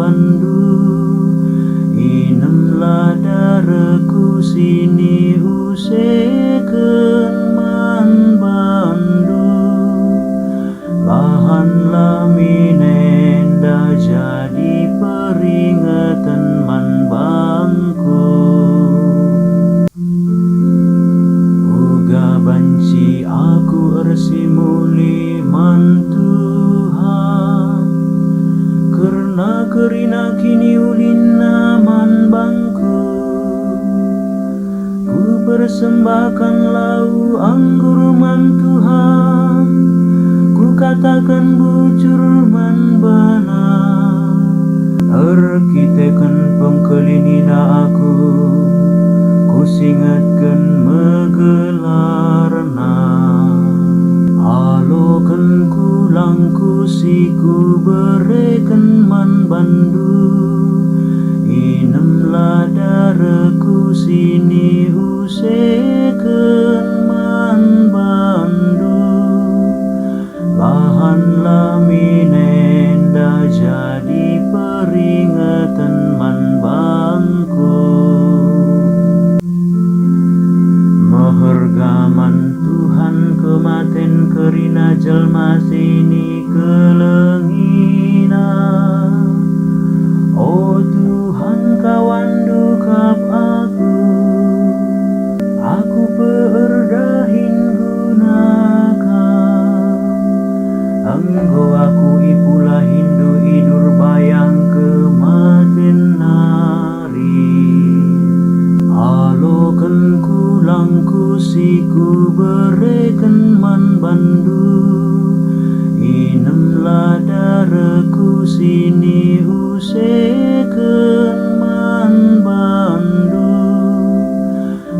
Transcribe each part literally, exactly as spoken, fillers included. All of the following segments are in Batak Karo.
bandu, inemlah darehku si niuseken man bandu. Bahanlah min enda jadi peringeten man bangku. Uga banci aku ersimuli man Tuhan, kerna kerina kiniulinNa man bangku. Kupersembahken lau anggur man Tuhan, kukataken bujur man baNa. Erkiteken pengkelinina aku, kusingetken megelarNa. Aloken kulangku si kubereken man bandu, inemlah darehku si niuseken man bandu. Bahanlah min enda jadi peringeten man bangku. Meherga man Tuhan kematen kerina jelma si nikelengina. O Tuhan, kawanndu kap aku, aku pe erdahin guna Kam. Enggo aku ipulahiNdu i Durbayang kematen nari. Aloken kulangku si kubereken man bandu, inemlah darehku si niuseken man bandu.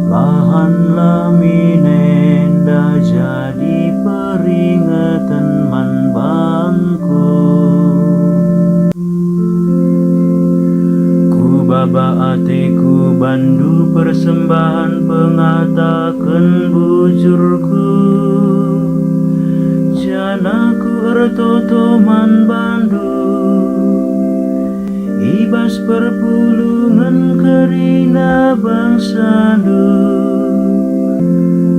Bahanlah min enda jadi peringeten man bangku. Kubaba ateku bandu persembahen pengataken bujurku, janah kuertoto man bandu. I bas perpulungen kerina bangsandu,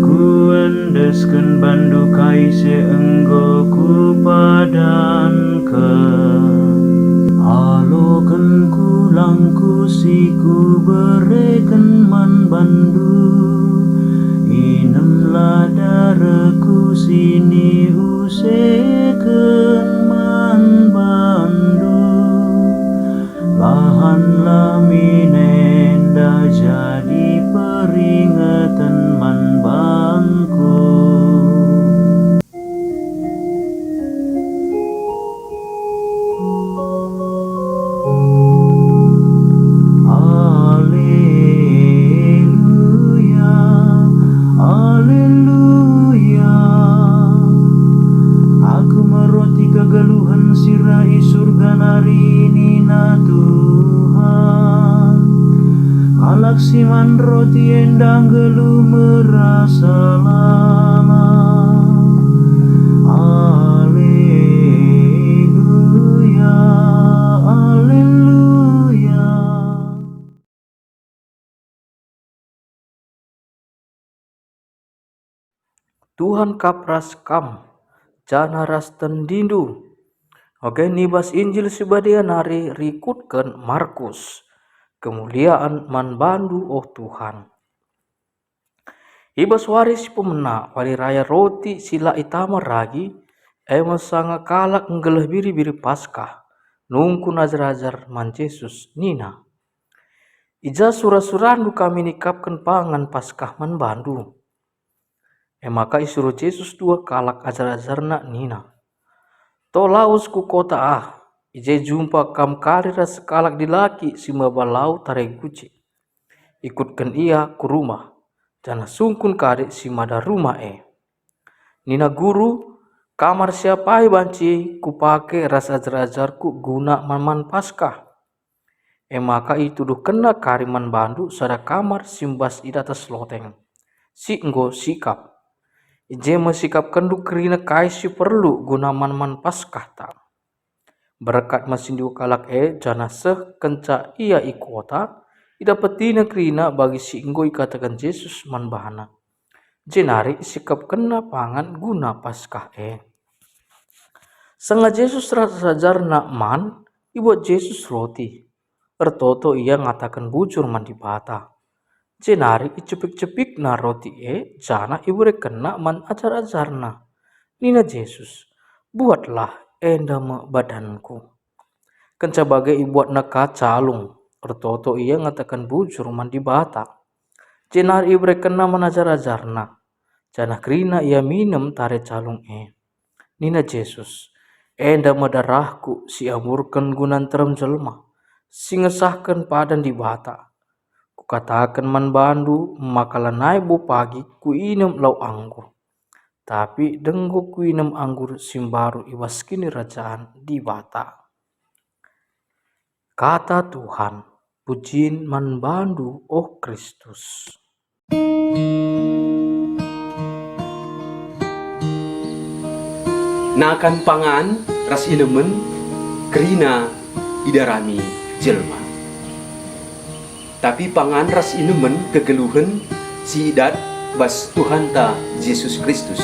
kuendesken bandu kai si enggo kupadanken. Aloken kulangku si kubereken man bandu, inemlah darehku si niuseken man bandu. Bahanlah min enda jadi peringeten man bangku. Aleluya, aleluya. Aku me roti kegeluhen si reh i Surga nari, nina Tuhan. Kalak si man roti enda nggeluh merasa lalap. Aleluya, aleluya. Tuhan kap ras kam, janah ras tendindu. Oge, i bas Injil si Badia nari rikutken Markus. Kemulian man bandu, o Tuhan. I bas wari si pemena, wari raya roti si la itama ragi, e me sanga kalak nggeleh biri-biri Paskah, nungkun ajar-ajar man Jesus, nina, "I ja sura-surandu kami nikapken pangan Paskah man bandu?" E maka isuruh Jesus dua kalak ajar-ajarNa nina, "To lawes ku kota ah, i je jumpa kam kari ras sekalak dilaki si maba lau tare guci. Ikutken ia ku rumah, janah sungkun kari si mada rumah e. Nina, 'Guru, kamar si apai banci kupake ras ajar-ajarku guna man-man Paskah?' E maka ituduhkenna kari man bandu sada kamar si mbas i datas loteng, si enggo sikap. I je me sikapkenndu kerina kai si perlu guna man-man Paskahta." Berkat me si ndilo kalak e, janah seh kenca ia i kota, idapetina kerina bagi si enggo ikataken Jesus man bana. Jenari isikapkenna pangan guna Paskah e. Sanga Jesus ras ajarna man, ibuat Jesus roti. Ertoto ia ngataken bujur man Dibata. Jenari icepik-cepikna roti e janah iberekenna man ajar-ajarna. Nina Jesus, "Buatlah, enda me badanku." Kenca bage ibuatna ka calung, ertoto ia ngataken bujur man Dibata. Jenari iberekenna man ajar-ajarna, janah kerina ia minem tare calung e. Nina Jesus, "Enda me darahku si iamburken guna nterem jelma, si ngesahken padan Dibata. Kukataken man bandu maka lanai bo pagi kuinem lau anggur, tapi denggo kuinem anggur si mbaru i bas kinirajan Dibata." Kata Tuhan. Pujin man bandu, o Kristus. Nakan pangan ras inemen kerina idarami jelma. Tapi pangan ras inemen kegeluhen si idat bas Tuhanta Jesus Kristus.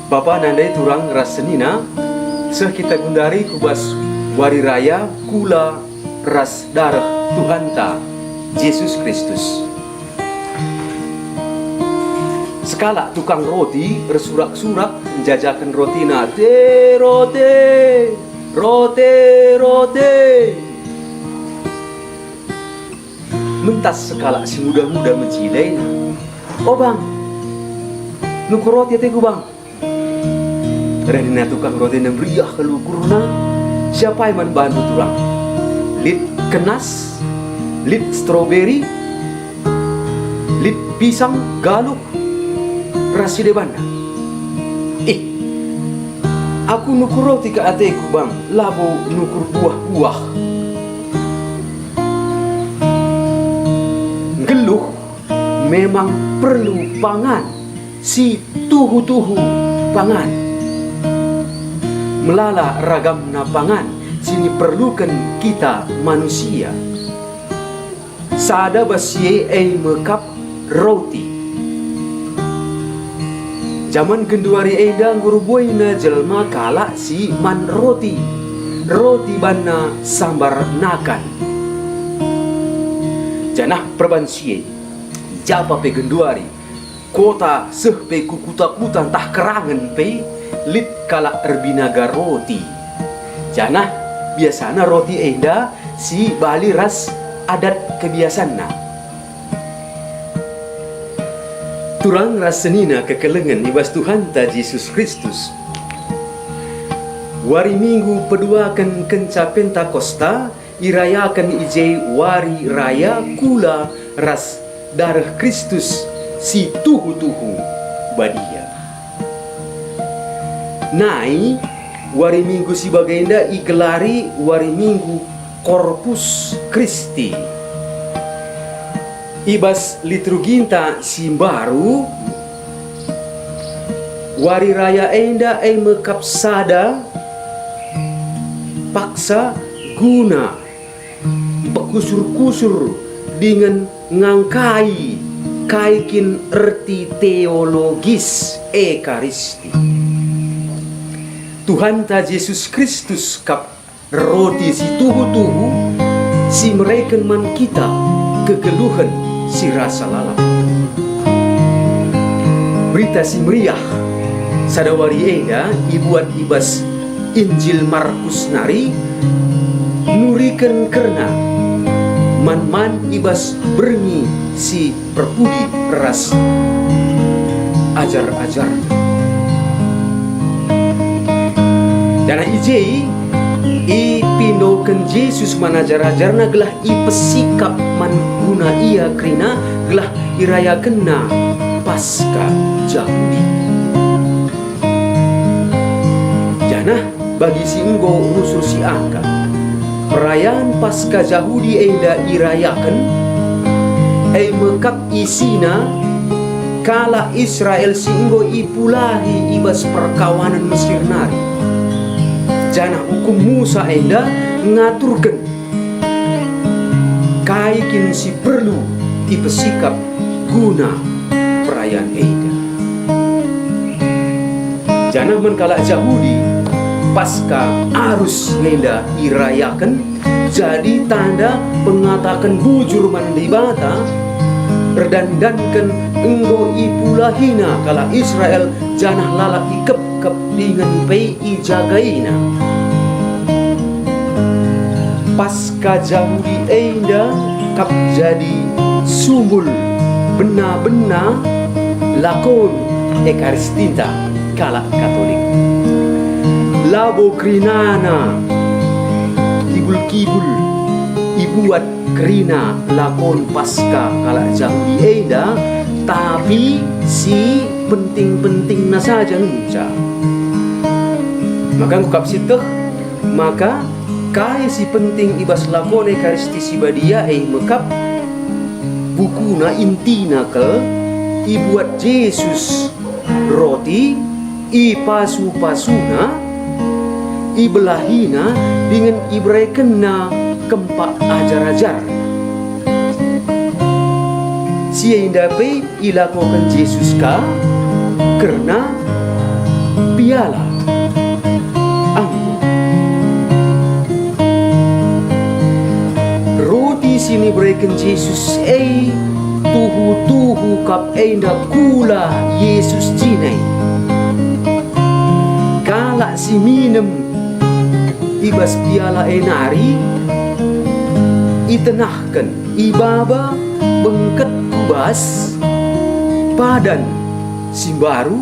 Bapa nandai turang ras senina, seh kita gundari ku bas wari raya kula ras dareh Tuhanta Jesus Kristus. Sekalak tukang roti ersurak-surak njajaken rotina, "Te rote, rote, rote." Mentas sekalak si nguda-nguda mejile, "O bang, nukur roti ateku bang." Reh nina tukang roti enda meriah kal ukurna, "Si apai man bandu turang? Lit kenas, lit stroberi, lit pisang, galuh, ras si debanna." "Ih, aku nukur roti ka ateku bang, labo nukur buah-buah." Nggeluh memang perlu pangan, si tuhu-tuhu pangan. Melala ragamna pangan si niperluken kita manusia. Sada bas si e, e me kap roti. Jaman genduari enda enggo erbuena jelma kalak si man roti, roti banna sambar nakan. Janah perban si e, i ja pe genduari, kota seh pe ku kuta-kuta ntah kerangen pe, lit kalak erbinaga roti. Janah biasana roti enda si bali ras adat kebiasanna. Turang ras senina kekelengen i bas Tuhanta Jesus Kristus. Wari Minggu peduaken kenca Pentakosta, irayaken i je wari raya kula ras dareh Kristus si tuhu-tuhu badia. Nai, wari Minggu si bagenda igelari wari Minggu Corpus Christi. I bas liturginta si mbaru, wari raya enda e me kap sada paksa guna pekusur-kusur dingen ngangkai kai kin erti teologis Ekaristi. Tuhanta Jesus Kristus kap roti si tuhu-tuhu si mereken man kita kegeluhen si rasa lalap. Berita Si Meriah sada wari enda ibuat i bas Injil Markus nari nuriken kerna man-man i bas berngi si perpudi ras ajar-ajarNa. Janah i je ipindoken Jesus man ajar-ajarNa gelah ipesikap man guna Ia kerina gelah irayakenNa Paskah Jahudi. Janah bagi si enggo rusur siangka, perayan Paskah Jahudi enda irayaken, e me kap isina kalak Israel si enggo ipulahi i bas perkawanen Mesir nari. Janah ukum Musa enda ngaturken kai kin si perlu ipesikap guna perayan enda. Janah man kalak Jahudi, Paskah arus enda irayaken jadi tanda pengataken bujur man Dibata, erdandanken enggo ipulahina kalak Israel janah lalap ikepkep dingen pe ijagaina. Paskah Jahudi enda kap jadi sumbul bena-bena lakon Ekaristinta kalak Katolik. Labo kerinana kibul-kibul ibuat kerina lakon Paskah kalak Jahudi enda, tapi si penting-pentingna saja ngenca. Maka enggo kap sieteh maka kai si penting i bas lakon Ekaristi si Badia e me kap bukuna intina kal ibuat Jesus roti, ipasu-pasuna, ibelahina dingen iberekenna kempak ajar-ajarna. Si enda pe ilakoken Jesus ka kerna piala anggur. Roti si nibereken Jesus e tuhu-tuhu kap enda kula Jesus jine. Kalak si minem i bas piala e nari itengahken, ibaba bengket ku bas padan si mbaru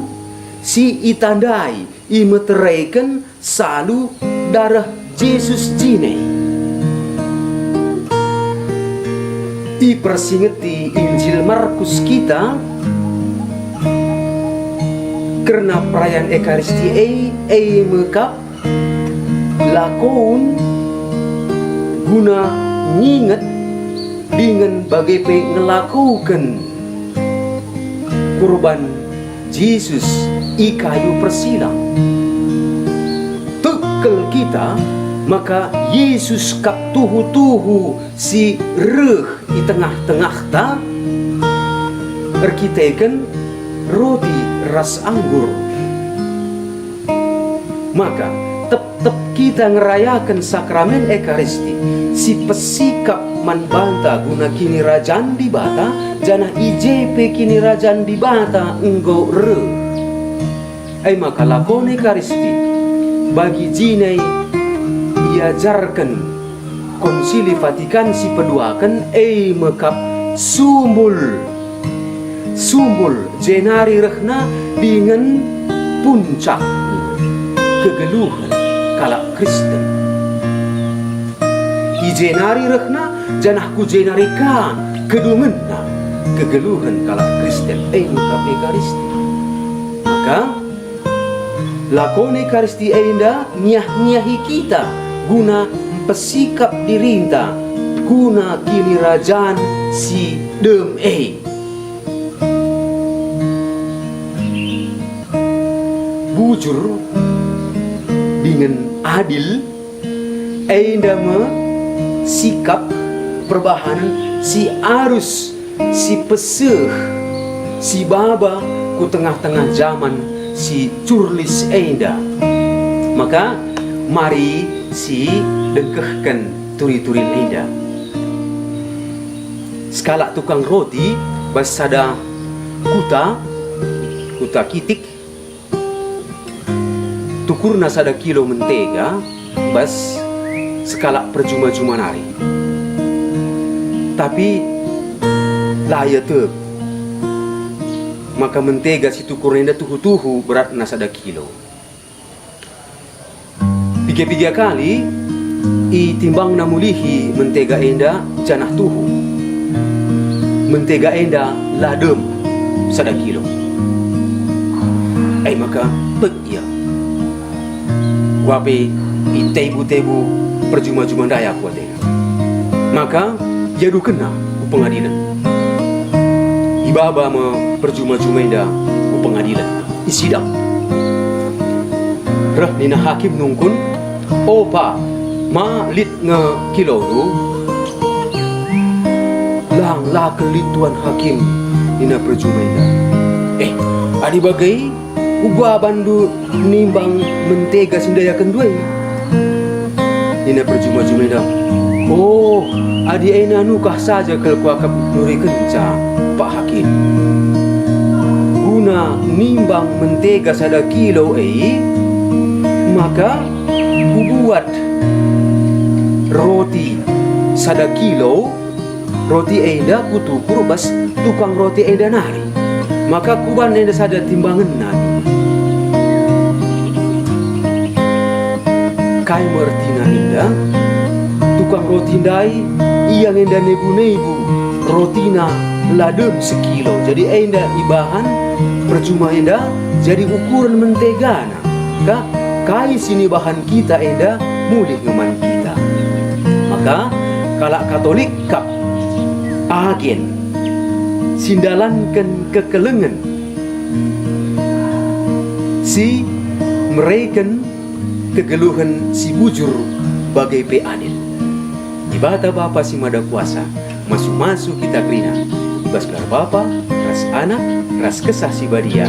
si itandai imeteraiken salu dareh Jesus jine. Ipersingeti Injil Markus kita kerna perayan Ekaristi e, e me kap lakon guna nginget dingen bage pe ngelakoken kurban Jesus i kayu persilang. Tek kal kita maka Jesus kap tuhu-tuhu si reh i tengah-tengahta erkiteken roti ras anggur. Maka tep-tep kita ngerayaken sakramen Ekaristi si pesikap man banta guna Kinirajan Dibata, janah i je pe Kinirajan Dibata enggo reh. E maka lakon Ekaristi bagi jine iajarken Konsili Vatikan si peduaken e me kap sumbul, sumbul jenari rehna dingen puncak kegeluhen kalak Kristen. I jenari rehna, janah ku jenari ka kedungenna kegeluhen kalak Kristen e me kap Ekaristi. Maka, lakon Ekaristi enda ngiah-ngiahi kita guna mpesikap dirinta guna Kinirajan si dem e. Bujur dingen adil, enda me sikap perbahanen si arus si peseh, si baba ku tengah-tengah jaman si curlis enda. Maka, mari si dengkehken turi-turin enda. Sekalak tukang roti bas sada kuta, kuta kitik, tukurna sada kilo mentega bas sekalak perjuma-juma nari. Tapi la ia tek maka mentega si tukurna enda tuhu-tuhu beratna sada kilo. Piga-piga kali itimbangna mulihi mentega enda janah tuhu. Mentega enda la dem sada kilo. E maka tek ia. Wape itebu-tebu perjuma-juma ndai aku atena. Maka iadukenna ku pengadilen. Ibaba me perjuma-juma enda ku pengadilen, isidang. Reh nina hakim nungkun, "Opa, ma lit nge kilondu?" "Lang, la lit, Tuan Hakim," nina perjuma enda. "Eh, adi bage, uga banndu nimbang mentega si ndai akenndu e?" Nina perjuma-juma enda, "Oh, adi ena nukah saja kal kuakap nurikenca, Pak Hakim. Guna nimbang mentega sada kilo e, maka kubuat roti sada kilo, roti enda kutukur bas tukang roti enda nari, maka kuban enda sada timbangenna." Kai me ertina enda? Tukang roti ndai, ia nge enda nebu-nebu rotina la dem sekilo. Jadi enda ibahan perjuma enda jadi ukuren mentegana. Ka, kai si nibahan kita enda mulih nge man kita. Maka, kalak Katolik kap agen si ndalanken kekelengen, si mereken kegeluhen si bujur bage pe adil. Dibata Bapa si Mada Kuasa masu-masu kita kerina, i bas gelar Bapa, ras Anak, ras Kesah Si Badia.